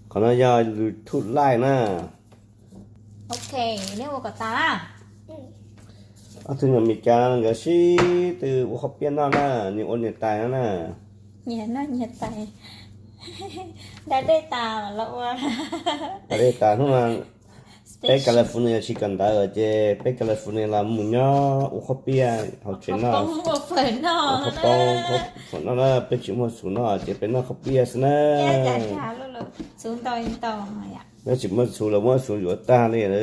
Qhov no yog YouTube Live na. Ok, neb ua kom tas na. Ob tug nyuam Meskas no nkawd sib tw ua qhob piaj noj na, nyias ua nyias tais no na. Nyias noj nyias tais. Da dej tas los ua. Da dej tas hnub no peb California tsis kawm ntawv ces peb California los mus nyob ua qhob piaj hauv tsev noj. Ua qhob poob, ua qhob poob, qhob poob noj na, peb tsis muaj xus noj ces peb noj qhob piaj xwb na. Nyob tsis muaj xus los muab xus yuav tag li lawm.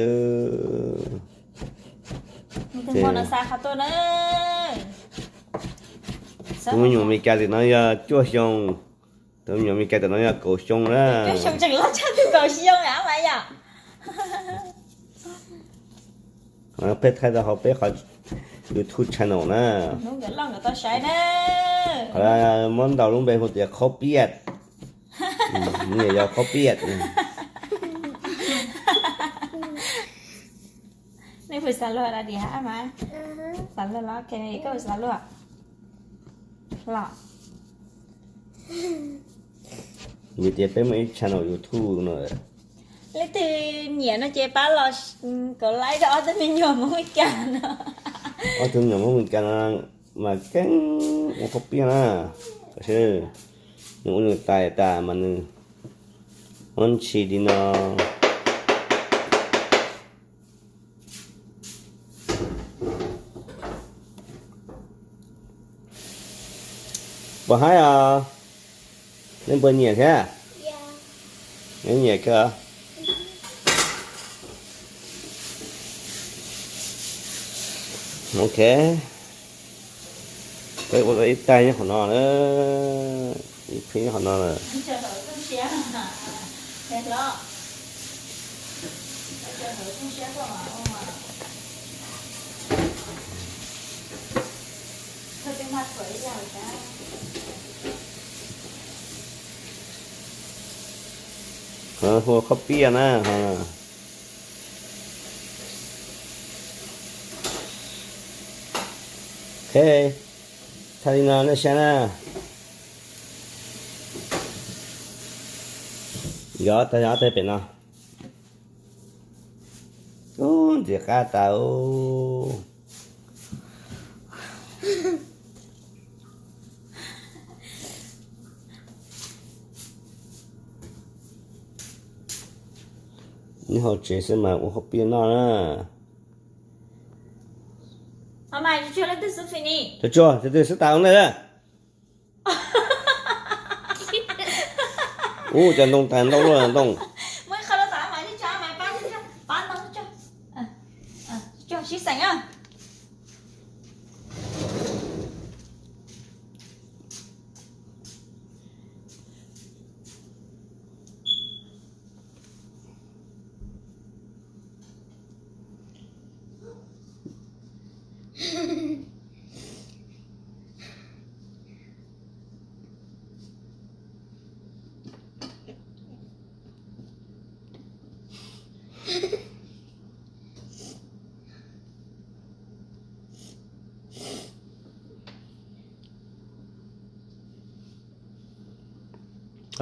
Tus me nyuam Meskas tim no yog cuaj xyoo, tus me nyuam Meskas tim no yog kaum xyoo na. Peb thaij tau hauv peb qhov YouTube channel na. Qhov muab ntaus lub npe hu tias qhob piaj. Nws yog qhob piaj. Nej puas xav luag da diam mas? Xav luag los ok, koj puas xav luag los? Vim tias peb muaj ib channel YouTube no. Leej twg nyiam no ces pab los kom like rau ob tug me nyuam Hmoob Meskas no. Ob tug me nyuam Hmoob Meskas no mas keej ua qhob piaj na. Nws ua nws tais tas mas nws muab ntshis li no. Puas haib os? Nej puas nyiam thiab? Neb nyiam kawg. Ok. Peb ua tau ib tais nyob qhov no na, ib phib nyob qhov no lawm. Hu qhob piaj na. Ok, thaij li no nej saib na. Yog tag, yog tag pem no. Ub, ntxim qab tas. Nyob hauv tsev xwb mas ua qhob piaj noj na. Tsuag tsuag, tus twg xwb tas ua ntej. Ub, cov ntoo tag ntau luaj ntoo.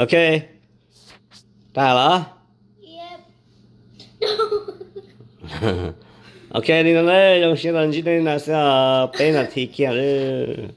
Ok, tas los? Ok, li no na, zoo siab tau ntsib nej li no xwb os, peb nas this kiag lawm.